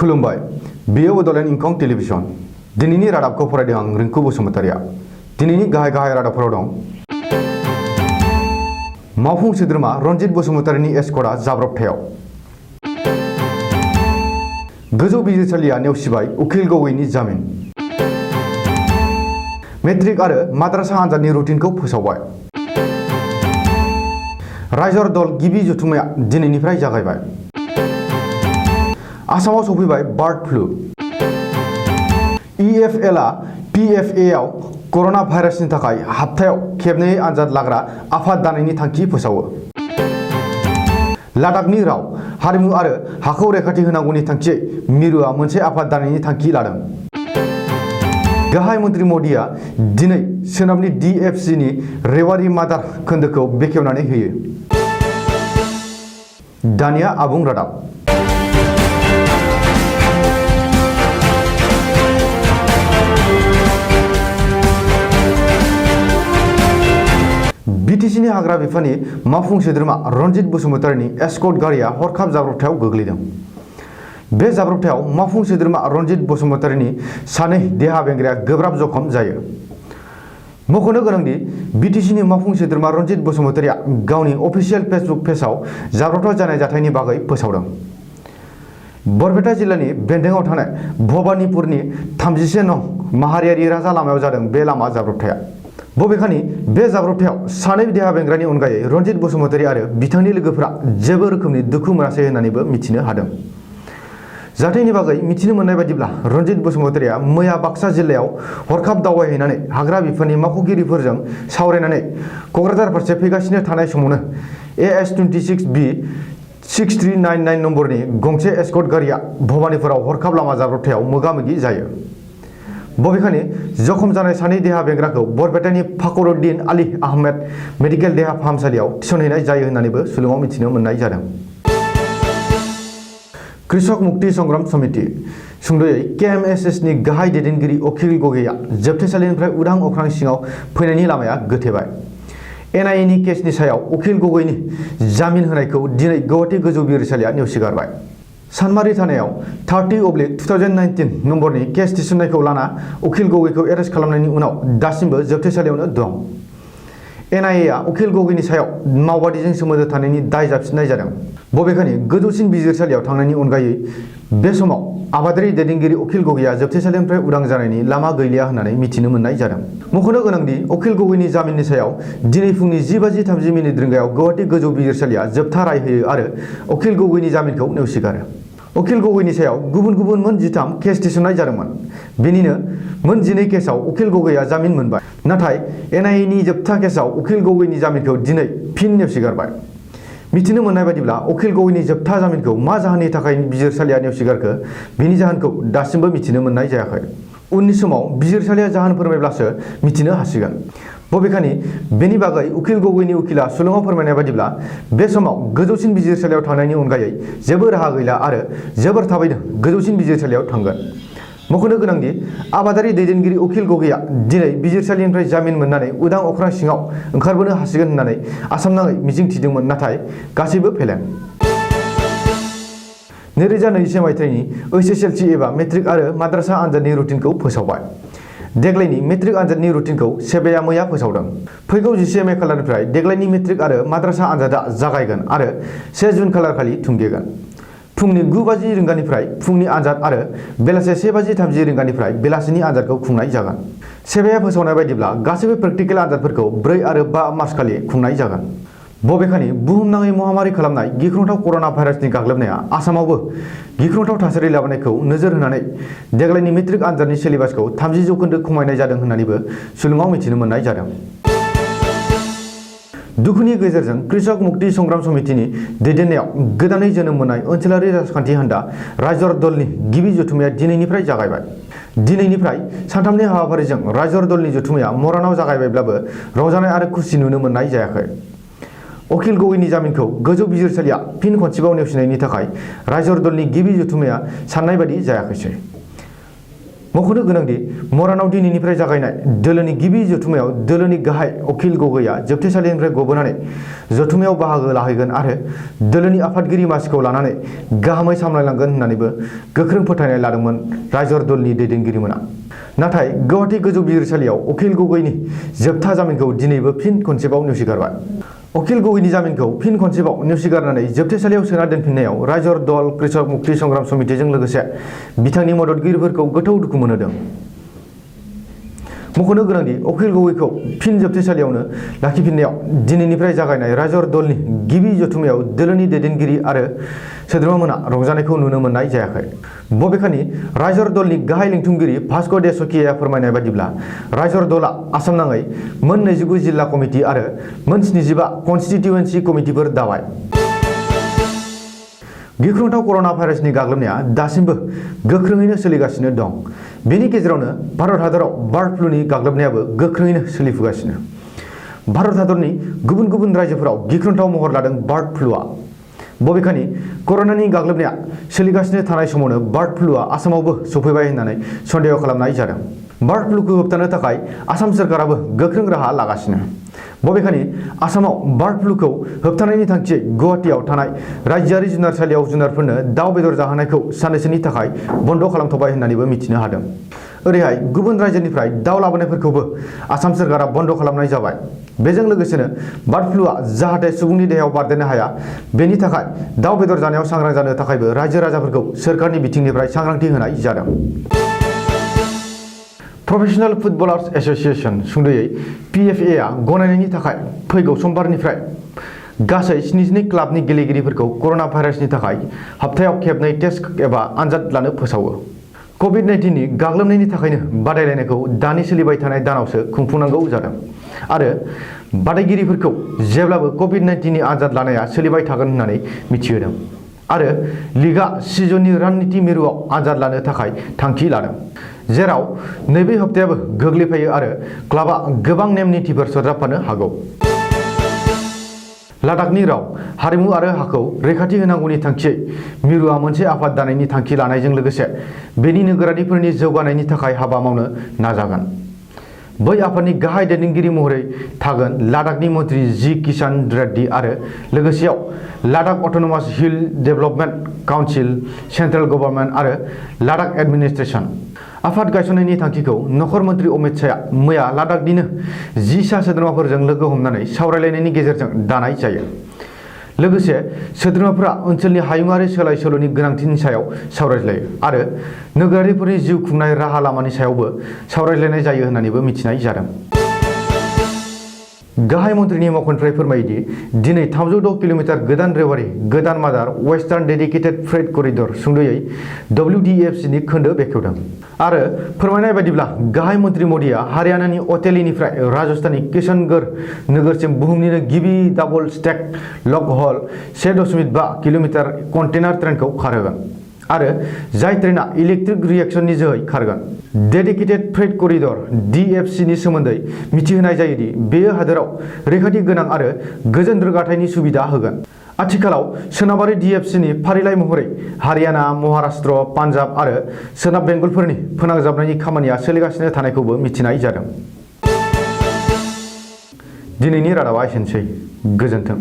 खुलुमबाय बेयो बड'लेण्ड इंखं टेलिभिजन दिनैनि रादाबखौ फरायदों आं रिंकु बसुमतारिया दिनैनि गाहाय रादाबफोराव दं मावफुं सोद्रोमा रनजित बसुमतारिनि एस्कर्टआ जाब्रबथायाव गोजौ बिजिरसालिया नेवसिबाय उखिल गगैनि जामिन मेट्रिक आरो माद्रासा आनजादनि रुटिनखौ फोसावबाय रायजर दल गिबि जथुम्माया दिनैनिफ्राय जागायबाय आसामाव सफैबाय बार्ड फ्लू EFLआ PFA आव कर'ना भाइरासनि थाखाय हाप्तायाव खेबनै आनजाद लाग्रा आफाद दानायनि थांखि फोसावो लादाखनि राव हारिमु आरो हाखौ रैखाथि होनांगौनि थांखियै मिरुआ मोनसे आफाद दानायनि थांखि लादों गाहाय मन्त्रि मोदीआ दिनै सोनाबनि DFCनि रेवारि मादार खोन्दोखौ बेखेवनानै होयो दानिया आबुं रादाब BTCनि हाग्रा बिफाननि मावफुं सोद्रोमा रनजित बसुमतारिनि एस्कर्ट गारिया हरखाब जाब्रबथायाव गोग्लैदों बे जाब्रबथायाव मावफुं सोद्रोमा रनजित बसुमतारिनि सानै देहा बेंग्राया गोब्राब जखम जायो मख'नो गोनांदि BTCनि मावफुं सोद्रोमा रनजित बसुमतारिया गावनि अफिसियेल फेसबुक पेजआव जाब्रबथाय जानाय जाथायनि बागै फोसावदों बरपेटा जिल्लानि बेन्दोंआव थानाय भबानिपुरनि 31 नं माहारियारि राजा लामायाव जादों बे लामा जाब्रबथाया बबेखानि बे जाब्रबथायाव सानै देहा बेंग्रानि अनगायै रनजित बसुमतारि आरो बिथांनि लोगोफोरा जेबो रोखोमनि दुखु मोनासै होननानैबो मिथिनो हादों जाथायनि बागै मिथिनो मोननाय बायदिब्ला रनजित बसुमतारिया मैया बाक्सा जिल्लायाव हरखाब दावबायहैनानै हाग्रा बिफाननि मावख'गिरिफोरजों सावरायनानै क'क्राझार फारसे फैगासिनो थानाय समावनो AS26B 6399 नम्बरनि गंसे एस्कर्ट गारिया भबानिपुराव हरखाब लामा जाब्रबथायाव मोगा-मोगि जायो बबेखानि जखम जानाय सानै देहा बेंग्राखौ बरपेटानि फाखरुद्दिन आली आहमेद मेडिकेल देहा फाहामसालियाव थिसनहैनाय जायो होननानैबो सुलुङाव मिथिनो मोननाय जादों कृषक मुक्ति संग्राम समिति सुंद'यै KMSSनि गाहाय दैदेनगिरि अखिल गगैया जोबथेसालिनिफ्राय उदां अख्रां सिङाव फैनायनि लामाया गोथेबाय NIAनि केसनि सायाव अखिल गगैनि जामिन होनायखौ दिनै गुवाहाटी गोजौ बिजिरसालिया नेवसिगारबाय सानमारि थानायाव 30/2019 नम्बरनि केस थिसननायखौ लाना अखिल गगैखौ एरेस्ट खालामनायनि उनाव दासिमबो जोबथेसालियावनो दं NIAआ अखिल गगैनि सायाव मावबादिजों सोमोन्दो थानायनि दाय जाबसिननाय जादों बबेखानि गोजौसिन बिजिरसालियाव थांनायनि अनगायै बे समाव आबादारि दैदेनगिरि अखिल गगैया जोबथेसालिनिफ्राय उदां जानायनि लामा गैलिया होननानै मिथिनो मोननाय जादों मख'नो गोनांदि अखिल गगैनि जामिननि सायाव दिनै फुंनि 10:30 रिंगायाव गुवाहाटी गोजौ बिजिरसालिया जोबथा राय होयो आरो अखिल गगैनि जामिनखौ नेवसिगारो अखिल गगैनि सायाव गुबुन गुबुन मोन 13 केस थिसननाय जादोंमोन बेनिनो मोन 12 केसआव अखिल गगैया जामिन मोनबाय नाथाय NIAनि जोबथा केसआव अखिल गगैनि जामिनखौ दिनै फिन नेवसिगारबाय मिथिनो मोननाय बायदिब्ला अखिल गगैनि जोबथा जामिनखौ मा जाहोननि थाखाय बिजिरसालिया नेवसिगारखो बेनि जाहोनखौ दासिमबो मिथिनो मोननाय जायाखै उननि समाव बिजिरसालिया जाहोन फोरमायब्लासो मिथिनो हासिगोन बबेखानि बेनि बागै उखिल गगैनि उखिला सुलुङाव फोरमायनाय बायदिब्ला बे समाव गोजौसिन बिजिरसालियाव थांनायनि अनगायै जेबो राहा गैला आरो जोबोर थाबैनो गोजौसिन बिजिरसालियाव थांगोन मख'नो गोनांदि आबादारि दैदेनगिरि अखिल गगैया दिनै बिजिरसालिनिफ्राय जामिन मोननानै उदां अख्रां सिङाव ओंखारबोनो हासिगोन होननानै आसामनाङै मिजिं थिदोंमोन नाथाय गासैबो फेलें 2021 मायथाइनि HSLC एबा मेट्रिक आरो माद्रासा आनजादनि रुटिनखौ फोसावबाय देग्लायनि मेट्रिक आनजादनि रुटिनखौ सेबेआ मैया फोसावदों फैगौ 11 मे खालारनिफ्राय देग्लायनि मेट्रिक आरो माद्रासा आनजादा जागायगोन आरो 1 जुन खालारखालि थुंगेगोन फुंनि 9:00 रिंगानिफ्राय फुंनि आनजाद आरो बेलासे 1:30 रिंगानिफ्राय बेलासिनि आनजादखौ खुंनाय जागोन सेबेआ फोसावनाय बायदिब्ला गासैबो प्रेक्टिकेल आनजादफोरखौ 4 आरो 5 मार्च खालि खुंनाय जागोन बबेखानि बुहुमनाङै महामारि खालामनाय गिख्रंथाव कर'ना भाइरासनि गाग्लोबनाया आसामावबो गिख्रंथाव थासारि लाबोनायखौ नोजोर होनानै देग्लायनि मेट्रिक आनजादनि सिलेबासखौ 30% खमायनाय जादों होननानैबो सुलुङाव मिथिनो मोननाय जादों दुखुनि गेजेरजों कृषक मुक्ति संग्राम समितिनि दैदेननायाव गोदानै जोनोम मोननाय ओनसोलारि राजखान्थि हान्जा रायजर दलनि गिबि जथुम्माया दिनैनिफ्राय जागायबाय दिनैनिफ्राय सानथामनि हाबाफारिजों रायजर दलनि जथुम्माया मरानाव जागायबायब्लाबो रंजानाय आरो खुसि नुनो मोननाय जायाखै अखिल गगैनि जामिनखौ गोजौ बिजिरसालिया फिन खनसेबाव नेवसिनायनि थाखाय रायजर दलनि गिबि जथुम्माया साननाय बायदि जायाखैसै मख'नो गोनांदि मरानाव दिनैनिफ्राय जागायनाय दोलोनि गिबि जथुमायाव दोलोनि गाहाय अखिल गगैआ जोबथेसालिनिफ्राय गबोनानै जथुमायाव बाहागो लाहैगोन आरो दोलोनि आफादगिरि मासिखौ लानानै गाहामै सामलायलांगोन होननानैबो गोख्रों फोथायनाय लादोंमोन रायजर दलनि दैदेनगिरिमोना। नाथाय गुवाहाटी गोजौ बिजिरसालियाव अखिल गगैनि जोबथा जामिनखौ दिनैबो फिन खनसेबाव नेवसिगारबाय। अखिल गगैनि जामिनखौ फिन खनसेबाव नेवसिगारनानै जोबथेसालियाव सोना दोनफिननायाव रायजर दल कृषक मुक्ति संग्राम समितिजों लोगोसे बिथांनि मददगिरिफोरखौ गोथौ दुखु मोनहोदों। मख'नो गोनांदि अखिल गगैखौ फिन जोबथेसालियावनो लाखिफिननायाव दिनैनिफ्राय जागायनाय रायजर दलनि गिबि जथुमायाव दोलोनि दैदेनगिरि आरो सोद्रोमामोना रंजानायखौ नुनो मोननाय जायाखै। बबेखानि रायजर दलनि गाहाय लिंथुमगिरि भास्कर दे सखियाया फोरमायनाय बायदिब्ला रायजर दलआ आसाम नाङै मोन 29 जिल्ला कमिटि आरो मोन 75 कन्स्टिट्युएन्सि कमिटिफोर दाबाय। गिख्रंथाव कर'ना भाइरासनि गाग्लोबनाया दासिमबो गोख्रोङैनो सोलिगासिनो दं। बेनि गेजेरावनो भारत हादराव बार्ड फ्लुनि गाग्लोबनायाबो गोख्रोङैनो सोलिफुगासिनो। भारत हादरनि गुबुन गुबुन रायजोफोराव गिख्रंथाव महर लादों बार्ड फ्लुआ। बबेखानि कर'नानि गाग्लोबनाया सोलिगासिनो थानाय समावनो बार्ड फ्लुआ आसामावबो सफैबाय होननानै सन्देह खालामनाय जादों। बार्ड फ्लुखौ होबथानो थाखाय आसाम सोरखाराबो गोख्रों राहा लागासिनो। बबेखानि आसामाव बार्ड फ्लुखौ होबथानायनि थांखियै गुवाहाटीआव थानाय रायजोआरि जुनारसालियाव जुनारफोरनो दाव बेदर जाहोनायखौ साननैसोनि थाखाय बन्द खालामथ'बाय होननानैबो मिथिनो हादों। ओरैहाय गुबुन रायजोनिफ्राय दाव लाबोनायफोरखौबो आसाम सोरखारा बन्द खालामनाय जाबाय। बेजों लोगोसेनो बार्ड फ्लुआ जाहाथे सुबुंनि देहायाव बारदेरनो हाया बेनि थाखाय दाव बेदर जानायाव सांग्रां जानो थाखायबो रायजो राजाफोरखौ सोरखारनि बिथिंनिफ्राय सांग्रांथि होनाय जादों। प्रफेशनेल फुटबलार्स एसोसिएशन सुंद'यै PFA गनायनायनि थाखाय फैगौ समबारनिफ्राय गासै 72 क्लाबनि गेलेगिरिफोरखौ कर'ना भाइरासनि थाखाय हाप्तायाव खेबनै टेस्ट एबा आनजाद लानो फोसावो। COVID-19 नि गाग्लोबनायनि थाखायनो बादायलायनायखौ दानि सोलिबाय थानाय दानावसो खुंफुंनांगौ जादों आरो बादायगिरिफोरखौ जेब्लाबो COVID-19 नि आनजाद लानाया सोलिबाय थागोन होननानै मिथिहोदों आरो लीगआ सिजननि राननीति मिरुआव आनजाद लानो थाखाय थांखि लादों, जेराव नैबे हप्तायाबो गोग्लैफायो आरो क्लाबआ गोबां नेम नितिफोर सरजाबफानो हागौ। लादाखनि राव, हारिमु आरो हाखौ रैखाथि होनांगौनि थांखियै मिरुआ मोनसे आफाद दानायनि थांखि लानायजों लोगोसे बेनि नोगोरारिफोरनि जौगानायनि थाखाय हाबा मावनो नाजागोन। बै आफादनि गाहाय दैदेनगिरि महरै थागोन लादाखनि मन्त्रि जी किशन रेड्डी आरो लोगोसेयाव Ladakh autonomous hill development council, central government आरो लादाख एडमिनिस्ट्रेसन। आफाद गायसननायनि थांखिखौ नखर मन्त्रि अमित शाहआ मैया लादाखनिनो 10 सा सोद्रोमाफोरजों लोगो हमनानै सावरायलायनायनि गेजेरजों दानाय जायो। लोगोसे सोद्रोमाफोरा ओनसोलनि हायुङारि सोलाय सोल'नि गोनांथिनि सायाव सावरायलायो आरो नोगोरारिफोरनि जिउ खुंनाय राहा लामानि सायावबो सावरायलायनाय जायो होननानैबो मिथिनाय जादों। गाहाय मन्थ्रिनि मावख'निफ्राय फोरमायोदि दिनै 306 किल'मिटार गोदान रेलवारि गोदान मादार वेस्टार्न डेडिकेटेड फ्रेट करिडर सुंद'यै WDFC नि खोन्दो बेखेवदों आरो फोरमायनाय बायदिब्ला गाहाय मन्थ्रि मदिआ हारियानानि अटेलीनिफ्राय राजस्थाननि किशनगढ़ नोगोरसिम बुहुमनिनो गिबि डाबल स्टेक लग हल 1.5 किल'मिटार कन्टेनार ट्रेनखौ खारहोगोन आरो जाय ट्रेना इलेक्ट्रिक रिएक्शननि जोहै खारगोन। डेडिकेटेड फ्रेट करिडर DFC नि सोमोन्दै मिथिहोनाय जायोदि बेयो हादोराव रैखाथि गोनां आरो गोजोन रोगाथायनि सुबिदा होगोन। आथिखालाव सोनाबारि DFC नि फारिलाइ महरै हारियाना, महाराष्ट्र, पान्जाब आरो सोनाब बेंगलफोरनि फोनांजाबनायनि खामानिया सोलिगासिनो थानायखौबो मिथिनाय जादों। दिनैनि रादाबा एसेनोसै। गोजोन्थों।